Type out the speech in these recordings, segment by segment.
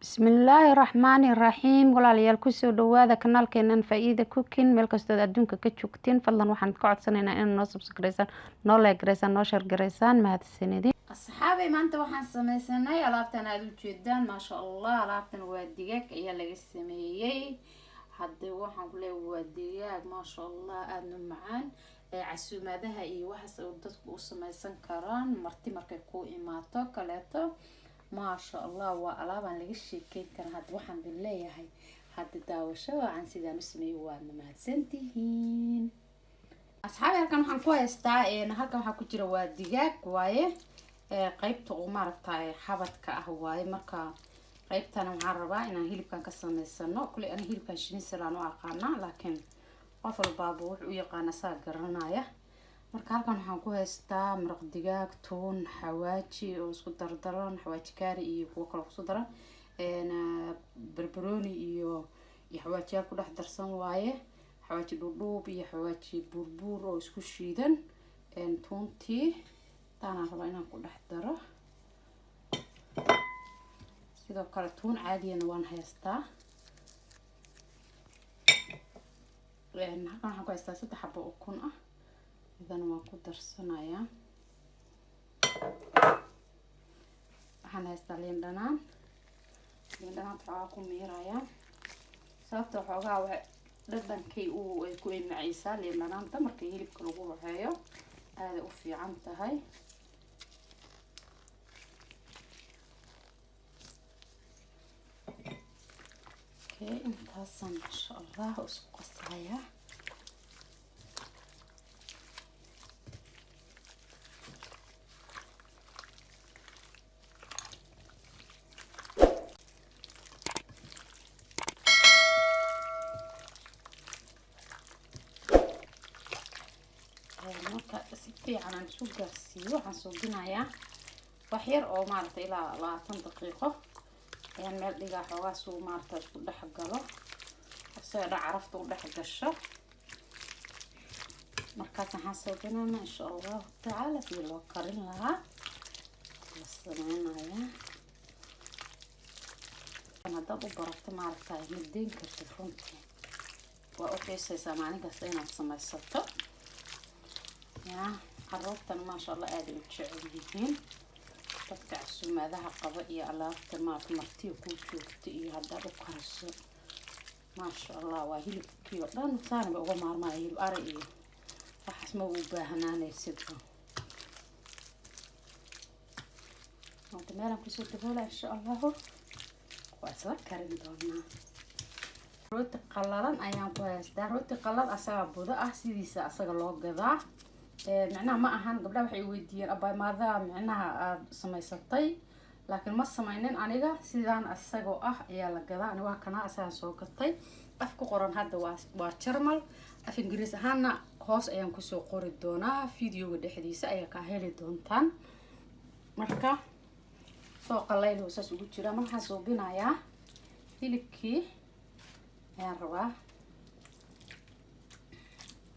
Bismillaahi Raxmaani Raxiim. Walaalayaal, kusoo dhawaada kanaalkeenan Faa-iida Cooking. Meel kastood adduunka ka joogtiin, fadlan waxaan ka codsanaynaa inaad noo subscribeysaan, noo like gareysaan, noo share gareysaan. Mahadsanidin, asxaabay. Maanta waxaan sameysanay alaabtan aada u jeedaan, maasha Allah. Alaabtan waa digaag ayaa laga sameeyey. Hadda waxaan ku leeyahay waa digaag, maasha Allah, aadna u macaan. Casuumaadaha iyo waxaas oo dadku u sameysan karaan, marti markay ku imaato kaleeto. Maasha Allah, waa alaabaan laga sheekeyn karaa. Hadda waxaan bin leeyahay, hadda daawasho wacan. Sidaan u sameeyey waadna mahadsantihiin, asxaabi. Halkan waxaan ku haystaa, halkan waxaa ku jira waa digaag waaye. Qeybta uu maaragtay xabadka ah waaye. Marka qeybtana waxaan rabaa inaan hilibkan ka sameysano. Kuley ani hilibkan schnitzel aan u aqaana, laakiin qof walbaaba wuxuu u yaqaana saa garanaya. Marka halkan waxaan ku haystaa maraq digaag, tuun, xawaaji oo isku dardaran, xawaaji kaari iyo kuwo kale kusoo daran, barbarooni iyo xawaajiyaal ku dhex darsan waaye, xawaaji dhuudhuub iyo xawaaji buurbuur oo isku shiidan, tuuntii taanaan rabaa inaan ku dhex daro. Sidoo kale tuun caadiyana waan haystaa. Halkan waxaan ku haystaa saddex xabo ukun ah, idana waan ku darsanayaa. Waxaan haystaa liin dhanaan. Liin dhanaanta xoogaa ku miirayaa, sababta xoogaa wa dhadhankay ay ku imaceysaa liin dhanaanta. Marka hilibka lagu waxeeyo aaday u fiican tahay. Okay, intaasaan insha Allah isku qasayaa. Marka si fiican aan isu gaarsiiyo, waxaan suubinayaa wax yar oo maaragtay ilaa 20 daqiiqo ayaan meel dhigaa, xoogaa suu maaragta isku dhex galo, isaga dha carafta u dhex gasho. Markaas waxaan suubinayna insha Allahu tacaala sidii loo karin lahaa la sameynayaa. Haddaad u barato, maaragtay, ma deyn kartid runtii. Waa u xiisaysaa maalin kasta inaad samaysato. Ya caruurtan, maasha Allah, aaday u jecel yihiin. Dadka casuumaadaha qaba iyo alaabta maarata martiya kuu joogta iyo haddaad u kariso, maasha Allah, waa hilibkii oo dhan saanaba uga maarmaya. Hilib ari iyo waxaas ma u baahnaanaysid. Maanta meelaan kusoo daboola, insha Allahu waa isla karin doonaa. Rooti qalalan ayaan ku haystaa. Rooti qalal asaga budo ah, sidiisa asaga loo gadaa. Micnaha ma ahan, gabdhaha waxay weydiiyeen, "Abay, micnaha aada samaysatay?" Laakiin ma sameynin aniga, sidaan isagoo ah ayaa la gadaa. Ani waa kanaa, asagaan soo gatay. Af ku qoran hadda waa Jarmal. Af Ingiriis ahaana hoos ayaan kusoo qori doonaa, videoga dhexdiisa ayaa kaa heli doontaan. Marka soo qalayl saas ugu jira. Marka waxaan suubinayaa hilibkii ayaan rabaa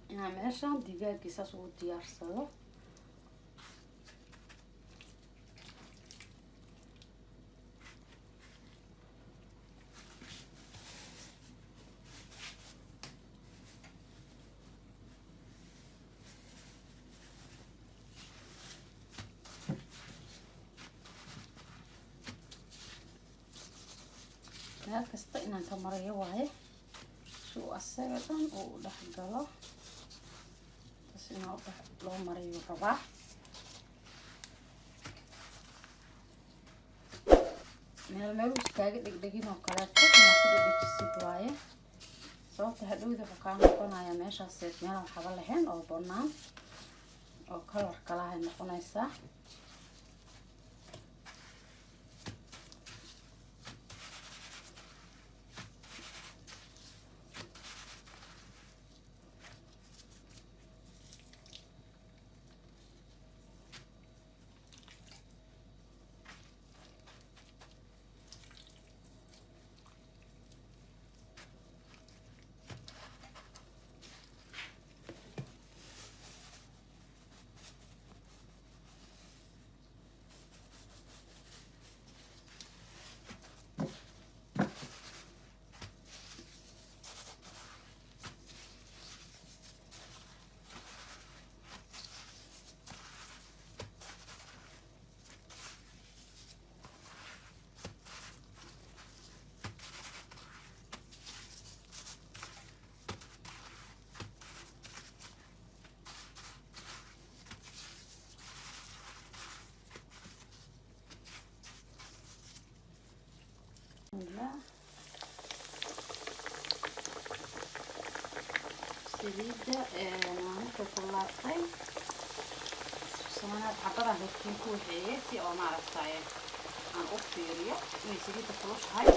inaan meeshaan digaagii saas ugu diyaarsado. Meel kasta inaan ka marayo waaye, si uu asaga dhan uu u dhex galo. Taas inaa udhex loo mariyo rabaa. Meel meel iskaaga dhegdhegin oo kaleeto inaad ku dhedhejisid waaye, sababta hadhowda wuxuu kaa noqonaya meeshaas meelaan waxba lahayn oo banaan oo color kalahay noqonaysaa. Saliidda markay kululaatay, samanaad xabadan hortiin ku waxeeyey si oo maaragtay aan u fiiriyo inay saliidda kulushahay.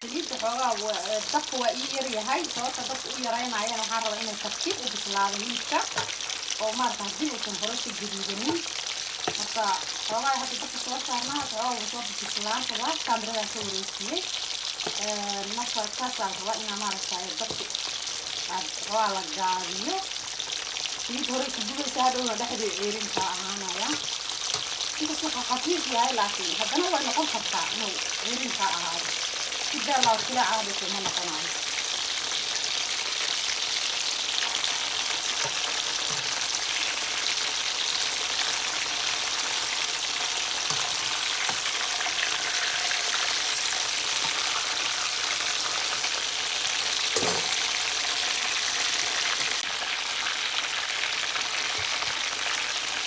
Saliidda xoogaa dabka waa ii yaryahay. Sababta dabka u yaraynayana waxaan rabaa inuu tartiib u bislaado hilibka oo maarata haddii uusan hore ka gaduudanin. Marka xoogaa hadda dabka soo saarnaa, xoogaa wuu soo bislaan rabaa, kaamiradan ka wareejiyey. Marka saasaan rabaa inaa maaragtay dabka aad xoogaa la gaabiyo. Saliid hore ku gubaysa, hadhowna dhexdii ceerinkaa ahaanaya. Inkastoo khafiif yahay, laakiin haddana way noqon kartaa inuu ceerinkaa ahaado. Si beelaa silaaca hadda kuma noqonayo.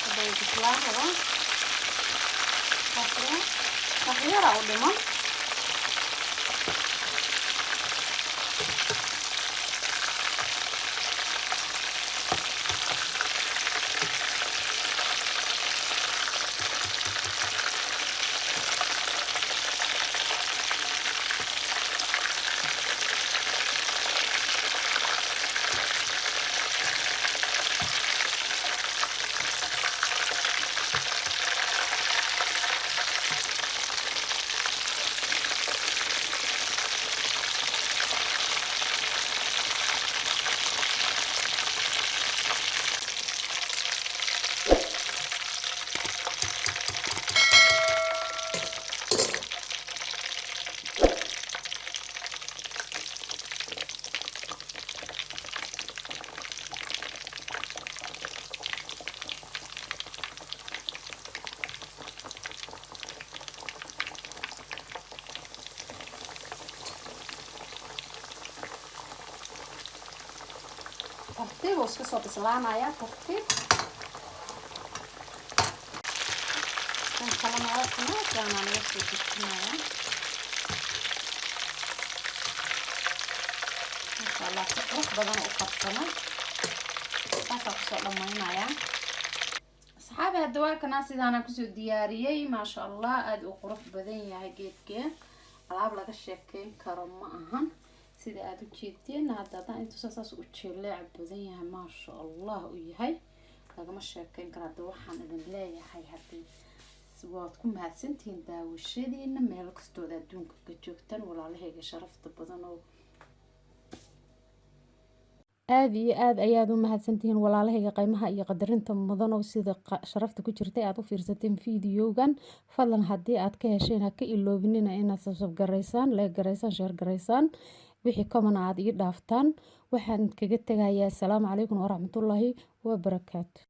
Hadda wuu bislaan rabaa, wax yara u dhiman. Tartiib uu iska soo bislaanaya, tartiib. Kan kalena waa kana, saanaa naga soo dejinaya. Masha Allah, si qurux badan u qabsanay, saasaa kusoo dhamaynaya asxaabi. Hadda waa kanaa, sidaana kusoo diyaariyey. Maasha Allah, aada u qurux badan yahay geedkee, alaab laga sheekeyn karo ma ahan. Sida aada u jeedteen hadda, haddaan intuusa saas u jeleec badan yahay, maasha Allah u yahay, lagama sheekeyn karo. Hadda waxaan idin leeyahay, haddii waad ku mahadsantihiin daawashadiina meel kastooda adduunka ka joogtaan, walaalahayga sharafta badan oo aada iyo aada ayaad u mahadsantihiin, walaalahayga qiimaha iyo qadarinta mudan oo sida sharafta ku jirtay aada u fiirsateen videogan. Fadlan haddii aad ka hesheen, ha ka iloobinina inaad subscribe garaysaan, like garaysaan, share garaysaan, wixii comment aad ii dhaaftaan. Waxaan kaga tegayaa asalaamu calaykum waraxmatullaahi wabarakaatu.